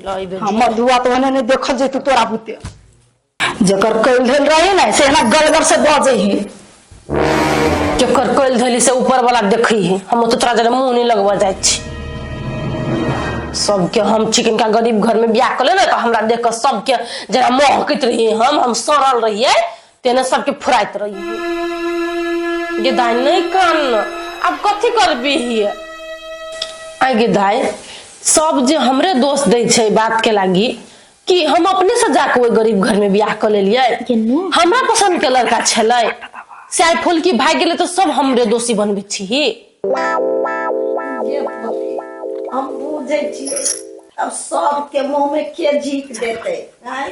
बोला हाँ मधुआ तो ओने नहीं देखल जेतु तोरा बुते जकर कैल धैल रही ने से एना गलगर से बजै है। केकर कैल धैली से ऊपर वाला देखी है, हम तो तोरा जरे मुंह नहीं लगवा जाइ छी। सबके हम छी किनका गरीब घर में बियाह कले ने, तो हमरा देख के सबके जरा महकैत रहिए, हम सड़ल रहिए तेने सबके फुराइत रहिए। गे दाई नहीं कान, अब कथी करबी हिए? आइ गे दाई, सब जे हमरे दोष दै छै बात के लागी कि हम अपने से जाके ओहि गरीब घर में बियाह कऽ लेलियै, हमरा पसंद के लड़का छलै से आइ फुलकी भागि गेलै, तऽ सब हमरे दोषी बनबै छी। हम बुझै छियै, अब सबके मुंह में के झीक देतै आँय?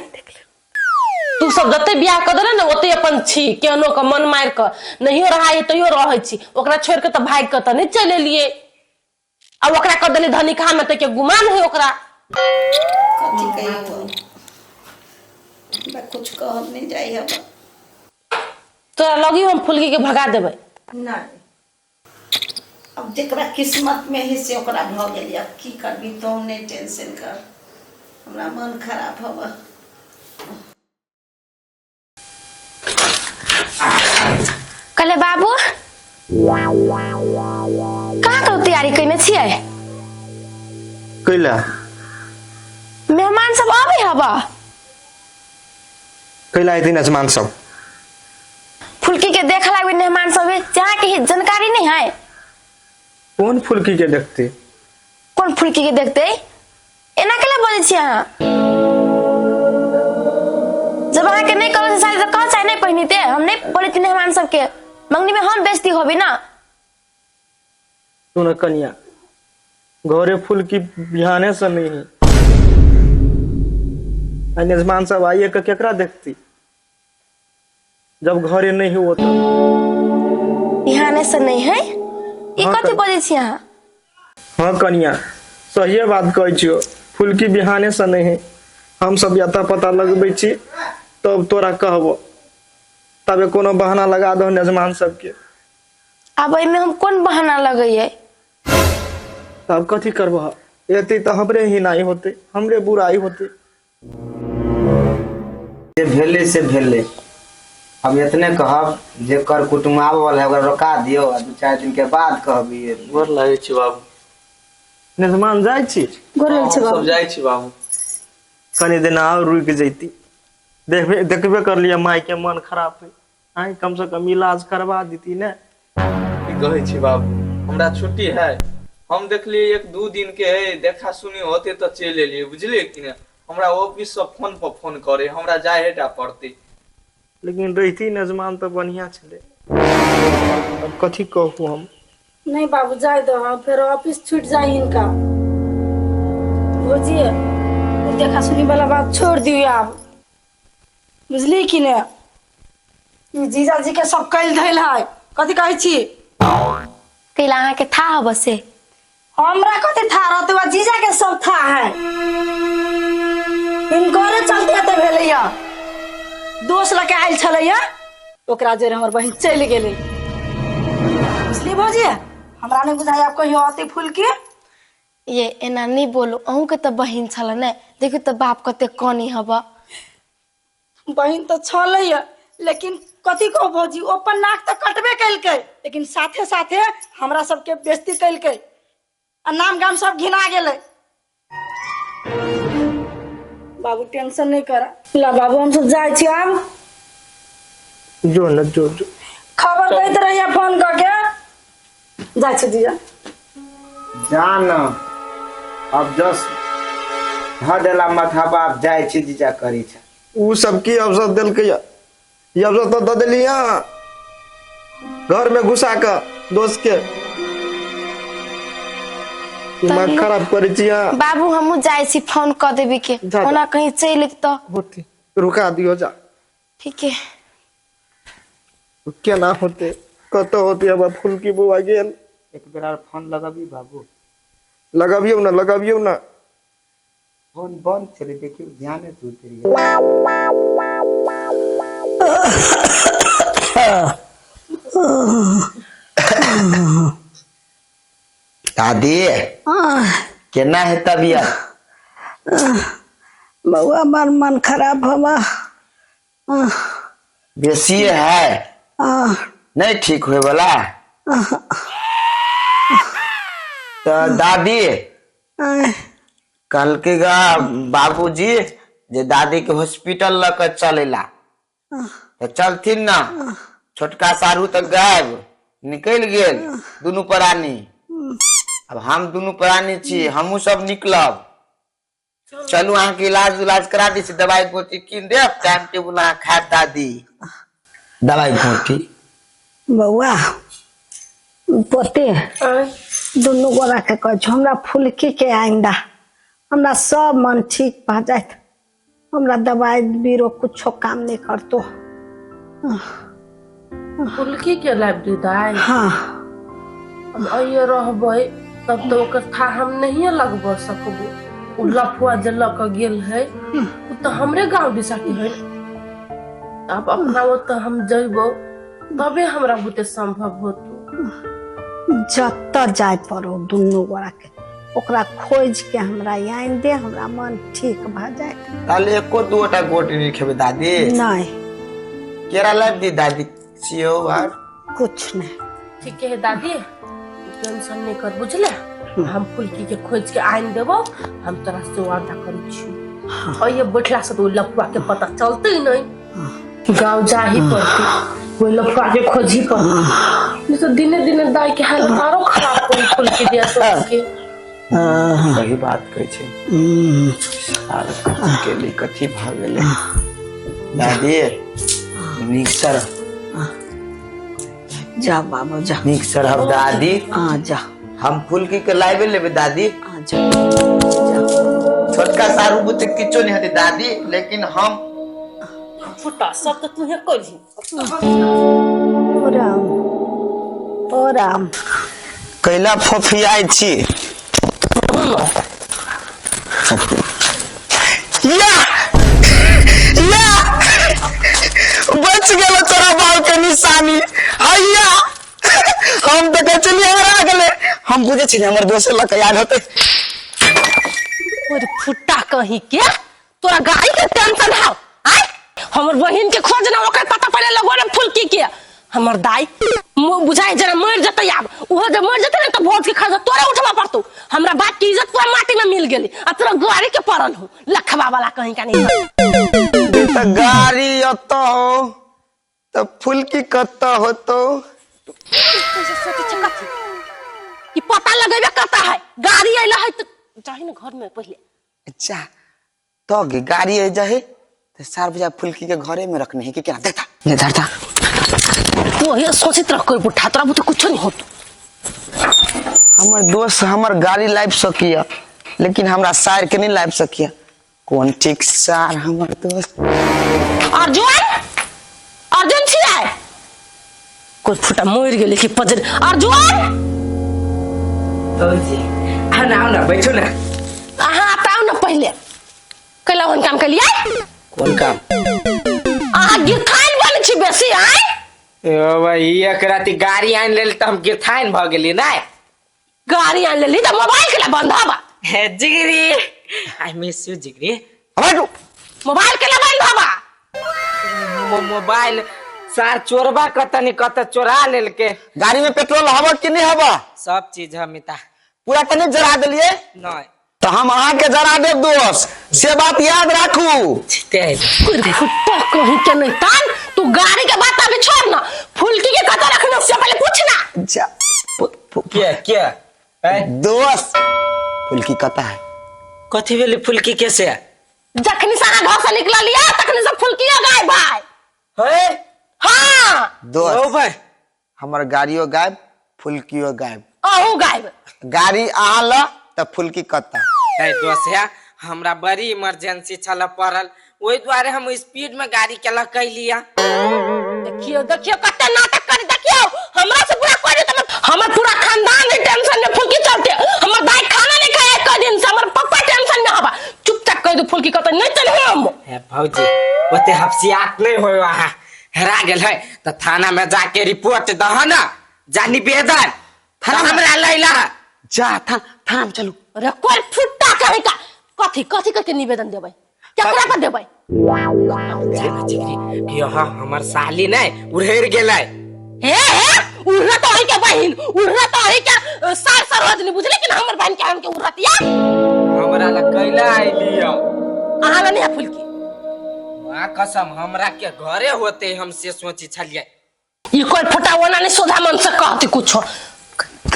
तू सब जते बियाह कऽ देले ने ओते अपन छी, केहनो के मन मारि कऽ नहियो रहा तैयो रहै छी, ओकरा छोड़ि कऽ तऽ भागि कऽ तऽ नहि चलि एलियै। आ ओकरा कऽ देली धनिकहा में तऽ के गुमान है ओकरा। कथी कहियो, हमरा कुछ कहल नहीं जाइ हब। तोरा लगी हम फुलकी के भगा देबै। नहीं, अब जेकरा किस्मत में है से ओकरा भऽ गेलै, अब की करबी? तू नहीं टेंशन कर, हमरा मन खराब हब। कहले बाबू, कहाँ कऽ तैयारी कयने छियै? कैला? मेहमान सब आबै हबा। कैला एथिन यजमान सब? फुलकी के देख लागे मेहमान सब, जहाँ के जानकारी नहीं है। कोन फुलकी के देखते? कोन फुलकी के देखते? एना केला बजै छी अहाँ? जब अहाँके नहि कहबै साड़ी तऽ कहाँ चाहे नहि पहिनते, हम नहि बोलैत मेहमान सबके, मंगनी में हम बेइज्जती होबी ना। सुन कनिया, घरे फुलकी बिहाने से नहीं है, आ यजमान सब आइए के केकरा देखती जब घरे नहीं हो तो? बिहाने से नहीं है, ई हाँ, कथी बजै छी अहाँ? हाँ कनिया, सहिए बात कहै छियो, फुलकी बिहाने से नहीं है। हम सब यता पता लगबै छी तब तोरा कहबो, तबे कोनो बहाना लगा दहो यजमान सबके। आब एहिमे हम कोन बहाना लगैयै? तब कथी करबह? एते तऽ हमरे हिनाई होते, हमरे बुराई होते। जे भेलै से भेलै, हम एतने कहब जे कर कुटुम्ब आबऽ वाला है ओकरा रोका दियौ आ 2-4 दिन के बाद कहबियै। गोर लागै छी बाबू। यजमान, जाइ छी। गोर लगै छी हम बाबू। सब जाइ छी बाबू। कनि दिन आओर रुकि जैती, देखबे देखबे करलियै माय के मन खराब है, आइ कम से कम इलाज करवा देती ने। की कहै छी बाबू, हमरा छुट्टी है, हम देखलियै 1-2 दिन के है, देखा सुनी होते तऽ चलि एलियै, बुझलियै कि ने? हमरा ऑफिस से फोन पर फोन करे, हमरा जाए टा पड़तै। लेकिन रहिती नजमान तऽ बढ़िया छलै, अब कथी कहू हम? नहीं बाबू, जाय दो, हाँ, फिर ऑफिस छूट जाए इनका। बुझिए, देखा सुनी वाला बात छोड़ दियो आप, बुझली कि ने? ई जीजाजी के सब कैल धैल है, कथी कहै छी? कैला अहाँके था हब से? हमरा कथी था रहते, बा जीजा के सब था है, इनकरे चलते एते भेलैया। दोष लऽ के आयल छलैया, ओकरा जरे हमर बहिन चलि गेलै, बुझली भौजी? हमरा नहि बुझाइ आब कहियो अतै फूल के। ये एना नहीं बोलू, अहूँके तऽ बहिन छल ने, देखियौ तऽ बाप कते कनी हब। बहिन तऽ छलैया, लेकिन कथी कहू भौजी, ओ अपन नाक तऽ कटबे केलकै, लेकिन साथे साथे हमरा सबके बेइज्जती केलकै आ नाम गाम सब घिना गेलै। बाबू, टेंशन नहीं कर ला बाबू, हम सब जाइ छी आब। जो न जो जो। खबर दैत रहिए फोन कऽ के। जाइ छी जीजा। जा न, अब जस धऽ देला माथा बाप, जाइ छी जीजा करी छै। उ सब की अवसर देलकै या? ई अवसर तऽ दऽ देली अहाँ घर में घुसा कऽ दोस्त के दिमाग खराब करै छी अहाँ। बाबू, हमहूँ जाइ छी, फोन कऽ देबी के। जा, जा। ओना कहीं चलि एतै तऽ। होते, रुका दियो, जा। ठीक है। केना होते, कतऽ होते? अब फुलकी बौआ गेल। एक बेर आर फोन लगबी बाबू। लगबियौ ने, लगबियौ ने। फोन बंद छलै, देखियौ ध्याने से उतरि गेल। दादी, केना है तबियत? बौआ बड़ मन खराब हवा। बेसी है नहीं ठीक होए वाला। तो दादी कहलकै गा बाबूजी जे दादी के हॉस्पिटल लऽ के चलेला, तऽ चलथिन ना। छोटका सारू तऽ गायब निकलि गेल दुनू प्राणी। अब हम दुनू प्राणी छी, हमहूँ सब निकलब। चलू अहाँके इलाज उलाज करा दै छी, दवाइ गोटी कीन देब, टाइम टेबुल अहाँ खायब दादी दवाइ गोटी। बौआ पोते दुनू गोरा के कहै छौ, हमरा फुलकी के आइंदा हमरा सब मन ठीक भऽ जायत। हमरा दवाई बीरो कुछो काम नहीं करतो। फुलकी के लाइब दी दाई? हाँ। अब अइये रहबै तब तो ओकर था हम नहीं लगब सकबो। उ लफुआ जे लऽ के गेल है उ तो हमरे गांव दिशा के है। अब अपना वो तो हम जइबो तबे हमरा बुते संभव होतो। जतऽ जाय पड़ो दुनू गोरा के ओकरा खोज के हमरा आनि दे, हमरा मन ठीक भऽ जायत। ताले एको दूटा गोटी नहीं खेबै दादी? नहीं। केरा लाबि दी दादी सियो आर? कुछ नहीं। ठीक है दादी, टेंशन नहीं कर बुझले। हम फुलकी के खोज के आनि देबो, हम तोरा से वादा करै छी। और ये बैठला से तो लफुआ के पता चलते नहीं, गाँव जा ही पड़ती, वो लफुआ के खोज ही पड़ती। नहीं तो दिने दिने दाई के हालत आरो खराब करी फुलकी दिया सोच के। सही बात कहै छै। आर कथी के लिए कथी भऽ गेलै दादी? नीक सर जा बाबू जा। नीक सर हम दादी। हाँ जा। हम फुलकी के लाइबे लेबै दादी। हाँ जा जा। छोटका सारू बुते किछो नहीं हेतै दादी, लेकिन हम फुटा सब तो तूहे करी। ओ राम ओ राम। कैला फोफियाइ छी? या या बच गेल तोरा बाप के निशानी। हैया हम तऽ कहै छलियै हरा गेलै, हम बुझै छी हमर दोस्त लऽ कऽ आयल होतै। और फुटा कहीं के तोरा गाड़ी के टेंशन हाव आय? हमर बहिन के खोज ना, ओकर पता पहले लगो रे फुलकी के। हमर दाई बुझाइ जरा मर जतै, आब ओहो जब मर जतै ने तऽ भोज के खर्चा तोरा उठबा पड़तौ। हमरा बाप के इज्जत पूरा माटी में मिल गेली आ तोरा गाड़ी के पड़ल हो लखवा वाला कहीं का नहीं। तऽ गाड़ी एतऽ हो तऽ फुलकी कतऽ होतौ? कैसे सोचै छै कथी कि पता लगेबे करता है। गाड़ी अइला है तऽ जाही ने घर में पहले। अच्छा तो गे गाड़ी आ जाहे तो सार बजा फुलकी के घरे में रखने है कि क्या देखता नहीं धरता। तू ये सोचित रह कोई बुढ़ा तोरा बुते कुछो नहीं होतो। हमर दोस्त हमर गाड़ी लाइब सकिया लेकिन हमरा सार के नहीं लाइब सकिया। कौन ठीक सार हमर दोस्त? अर्जुन अर्जुन छी आए कोई फुटा मर गेलै कि पजर। अर्जुन जी आओ ना, आओ ना, बैठो ना। अहाँ बताओ ना पहले कैला ओहन काम केलियै? कोन काम? अहाँ गिरथाइन बनै छी बेसी आय? ओ भाई एक राति गाड़ी आनि लेल तऽ हम गिरथाइन भऽ गेली नै? गाड़ी आनि लेली तऽ मोबाइल केला बंद हबा? हे जिगरी I miss you जिगरी। हटू। मोबाइल केला बंद हबा? मोबाइल सार चोरबा कत नहीं कत चोरा लेलके। गाड़ी में पेट्रोल हवा कि नहीं हवा? सब चीज है मिता। पूरा तने जरा देलिए? नहीं। तो हम अहाँ के जरा देब दोस्त, से बात याद राखू। फुट्टा कहीं के नहीं तान, तू गाड़ी के बात अभी छोड़ ना, फुलकी के कत रखना से पहले पूछना। जा, क्या क्या दोस्त फुलकी कता है? कथी भेली फुलकी कैसे? जखनी सारा घर से निकल लिया तखनी से फुलकी गायब भाई। हे हाँ दोस्त ओ भाई हमर गाड़ियो गायब फुलकियो गायब। अहू गायब। गाड़ी अहाँ ल त फुलकी कता? ए दोस्त है हमरा बड़ी इमरजेंसी छल पड़ल, ओहि दुआरे हम स्पीड में गाड़ी के लकैलिया। देखियो देखियो कते नाटक कर, देखियो हमरा से पूरा कोई नहीं, हमर पूरा खानदान के टेंशन में फुलकी चलते। हमर दाई खाना नहीं खाए एक दिन से, हमर पप्पा टेंशन में हवा। चुपचाप कह दो फुलकी कते नहीं चले हम। हे भौजी ओते हफसियात नहीं होय, वहाँ हेरा गेल है त थाना में जाके रिपोर्ट दह ना, जा निवेदन थाना हमरा लैला। जा थाना में चलू। अरे कोई फुट्टा कहे का कथी कथी कह के निवेदन देबै केकरा पर देबै जानै छी कि यहाँ हमर साली नहि उड़ेर गेलै हे हे उड़ना तो अही के बहिन उड़ना तो अही के सार सरोजनी बुझले कि ना हमर बहिन के हमके उड़तिया हमरा लग कैला आइली अहाँ ला नहीं है फुलकी माँ कसम हमरा के घरे होते हम से सोची छलियै ई कोई फटा ओना नहीं सोझा मन से कहते कुछो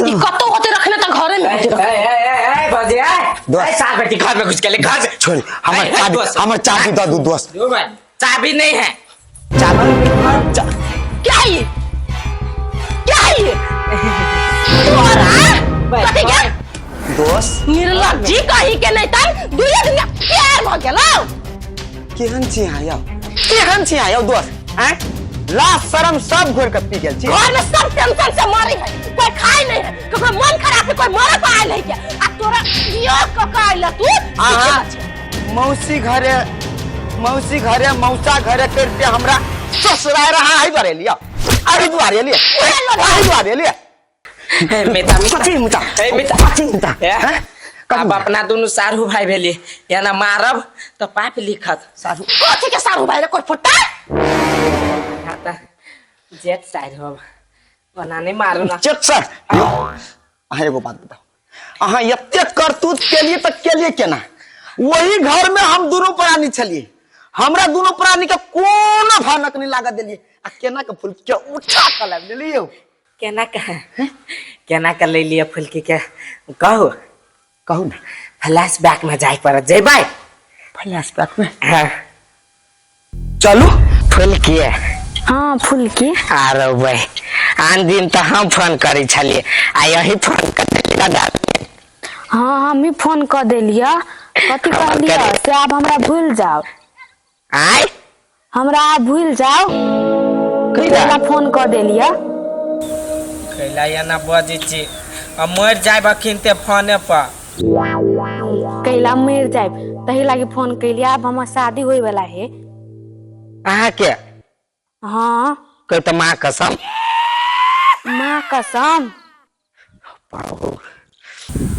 ई कतौ होते रखने त घरे में होते रखने। ए ए ए ए भौजी ए दोस्त। ए, सार बेटी घर में घुस गेलै घर में छोड़ हमर ए, ए, चाबी दोस्त। हमर चाबी दऽ दू दोस्त दो भाई चाबी नहीं है चाबी क्या है ये क्या है ये तोरा कथी के दोस्त निर्लज्जी कही के नहीं तन दुइये दिन के प्यार भ गेलौ केहन छी अहाँ यौ केहन छी अहाँ यौ दोस्त आँय लाज शरम सब घोरि कऽ पी गेल छी घर में सब टेंशन से मरे है कोई खाए नहीं है ककरो मन खराब है कोई मरे पर आयल है क्या आ तोरा यो कका आयल तू अहाँ मौसी घरे मौसी घरे मौसा घरे करते हमरा ससुराल रहा है दुआरे लिया अरे दुआरे लिया अरे दुआरे लिया ए, मिता मिता कथी मिता ए, मिता कथी मिता ए, हैं? कथी अब अपना दुनू सारू भाई भेली एना मारब तऽ पाप लिखत सासु कथी के सारू भाई रे कोई फुट्टा हाँ तऽ जेठ साइड होब ओना नहि मारू ना चेक सर यौ अहाँ एगो बात बताउ अहाँ एते करतूत केलिए तऽ केलिए केना वही घर में हम दुनू प्राणी छलिए हमरा दुनू प्राणी के कोनो भनक नहीं लागत देलिए आ केना के फूल के उठा के लाबि देलिए यौ केना के केना के ले लिअ फुलकी के कहू कहू ना फ्लैश बैक में जाय पड़त जेबै फ्लैश बैक में हाँ चलू फुलकी हाँ फुलकी आरो भाई आन दिन तऽ हम फोन करै छलियै आ यही फोन कर देलियै दादा हाँ हम ही फोन कऽ देलियै कथी कहलियै से आब हमरा भूल जाओ आय हमरा आब भूल जाओ कैला फोन कऽ देलियै कैला एना बजै छी आ मरि जायब अखिन ते फोने पर कैला मरि जायब तही लागी फोन कैलियै आब हमर शादी होय वाला है अहाँके हाँ कहै तऽ माँ कसम माँ कसम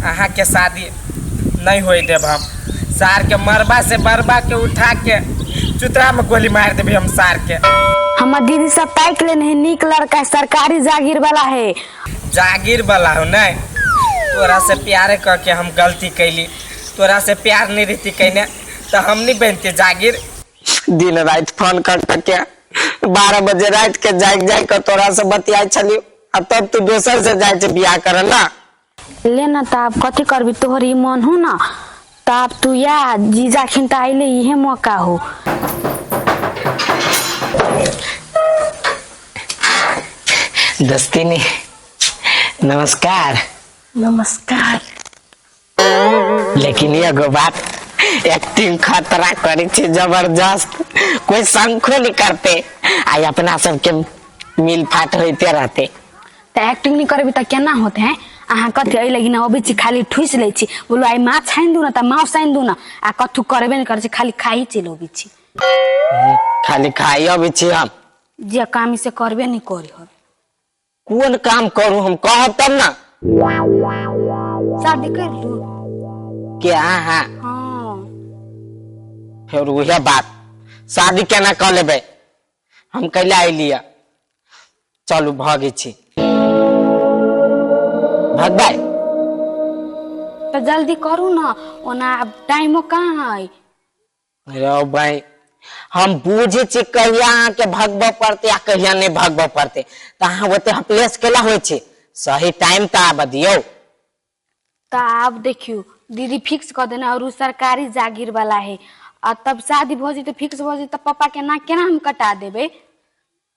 अहाँके शादी नहि होय देब हम सार के मरबा से बरबा के उठा के चुतरा में गोली मार देबै हम सार के हमर दीदी सब ताकि लेने है नीक लड़का है, सरकारी जागीर वाला है जागीर वाला हो नहीं तोरा से प्यार कऽ के हम गलती कैली तोरा से प्यार नहीं रहती कैने तो हम नहीं बनते जागीर दिन राति फोन कर के 12 बजे राति के जाग जाग के तोरा से बतियाइ छलियो आ तब तू दोसर से जाइ छै बियाह करे ना ले ना त आब कथी करबी तोहर ई मन हो ना त आब तू या जीजा खिन त आइले इहे मौका हो दोस्तिनी नमस्कार नमस्कार लेकिन एगो बात एक्टिंग खतरा करे छे जबरदस्त कोई शंखो नहीं करते आ अपना सबके मिल फाट होते रहते त एक्टिंग नहीं करबी त केना होते हैं अहाँ कथी एहि लगी ना अबै छी खाली ठुसि लै छी बोलू आइ माछ आनि दू ना त माउस आनि दू ना आ कथू करबे नहीं करै छी खाली खाइ चलि अबै छी खाली खाई अबै छी हम जे काम से करबे नहीं करी हो कोन काम करू हम कहब तब ना शादी कर लू के अहाँ हाँ फेर उहे बात शादी केना कऽ लेबै हम कैला अयलियै चलू भगै छी भगबै तऽ जल्दी करू ना ओना आब टाइमो कहाँ है रौ भाई हम बुझै छी कहिया अहाँके भगबऽ पड़तै आ कहिया नहि भगबऽ पड़तै तऽ अहाँ ओते हपलेस केला होइ छै सही टाइम तऽ आबऽ दियौ तऽ आब देखियौ दीदी फिक्स कऽ देने और उ सरकारी जागीर वाला है आ तब शादी भऽ जेतै फिक्स भऽ जेतै तऽ पप्पा के नाक केना हम कटा देबै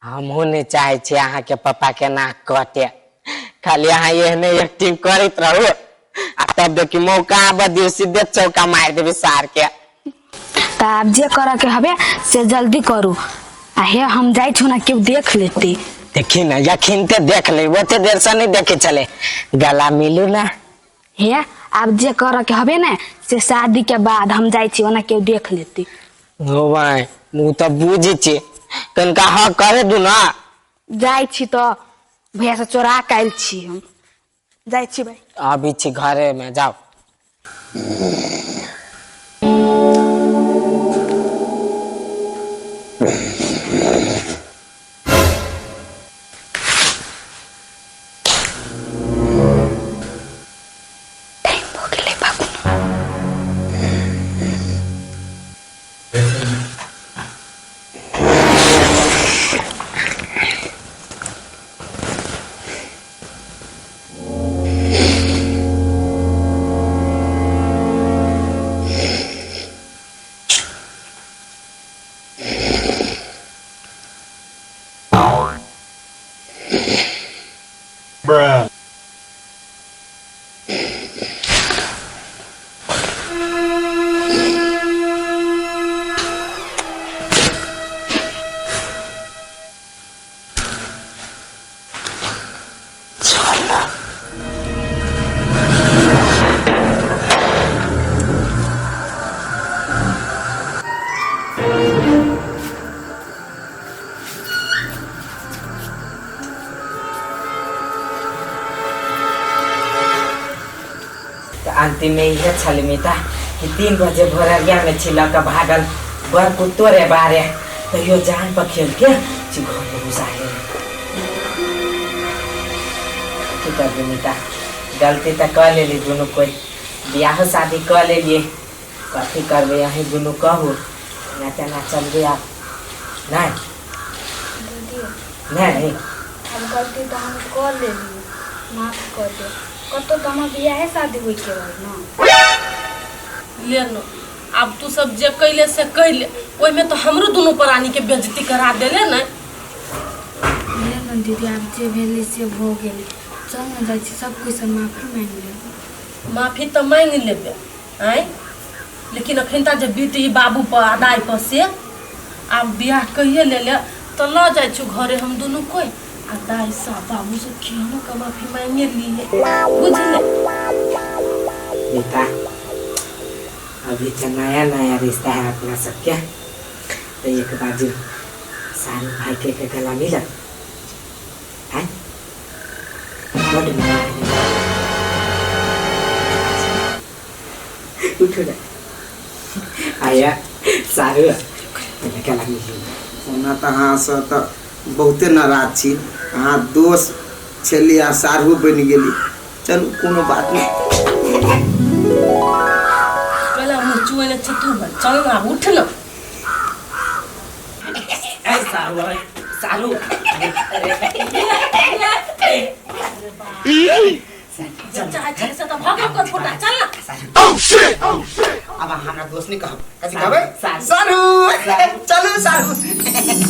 हमहूँ नहि चाहै छी अहाँके पप्पा के नाक कटे खाली अहाँ एहने एक्टिंग करैत रहू आ तब देखी मौका आबऽ दियौ सीधे चौका मारि देबै सार के तऽ आब जे करऽ के हबे से जल्दी करू आ हे हम जाइ छी ना केओ देख लेते देखी ना यखिनते देख ले ओते देर से नहीं देखे चले गला मिलू ना हे आब जे करऽ के हबे ने से शादी के बाद हम जाइ छी ओना केओ देख लेते हो भाई उ तऽ बुझै छी कनिका हक करे दू ना जाइ छी तऽ भैया से चोरा के आयल छी हम जाइ छी भाई अभी छी घरे में जाओ अंतिम में इहे छल मिता कि 3 बजे भोररिया में छी लऽ कऽ भागल बड़ कुत्तो रे बारे तैयो जान पर खेल के छी घर में घुसा गेल। की करबै मिता, गलती तऽ कऽ लेली दुनू कोइ, बियाहो शादी कऽ लेलियै, कथी करबै अहीं दुनू कहू, एना केना चलबै आब? नहि दीदी नहि आब गलती तऽ हम कऽ लेली, माफ कऽ दे। कतौ तऽ हमर बियाहे शादी होइके रहै ने। ले न, आब तू सब जे कैले से कैले, ओहिमे तऽ हमरो दुनू प्राणी के बेइज्जती करा देले ने। ले ने दीदी, आब जे भेलै से भऽ गेलै। चल ने जाइ छी, सब कोइसँ माफी माँगि लेब। माफी तऽ मांगि लेबै आँय, लेकिन अखन जे बीत ई बाबू पर आ दाइ पर से आब बियाह कहिए ले ले तऽ लऽ जाइ छु घरे हम दुनू कोइ आ दाइ सँ बाबू से केहनो के माफी मांगे लिए, बुझले? बेटा, अभी तो नया नया रिश्ता है अपना सबके, तो एक बाजू सारू भाई के गला मिलत हैं, बड मजा आएगा। उठो ना, आया सारू, गला मिली। ओना तऽ अहाँसँ तऽ बहुते नाराज छी, अहाँ दोस्त छली आ साढ़ू बनि गेली। चलू, कोनो बात नहि। पहला मुँह चुएने छै तू, चल ना, उठ ना। ए सारू, अरे सारू, चाहे छै से तऽ भगल कर छोटा, चल ना। अब अहाँ हमरा दोस्त नहि कहब, कथी कहबै? सारू। सारू, चलू सारू।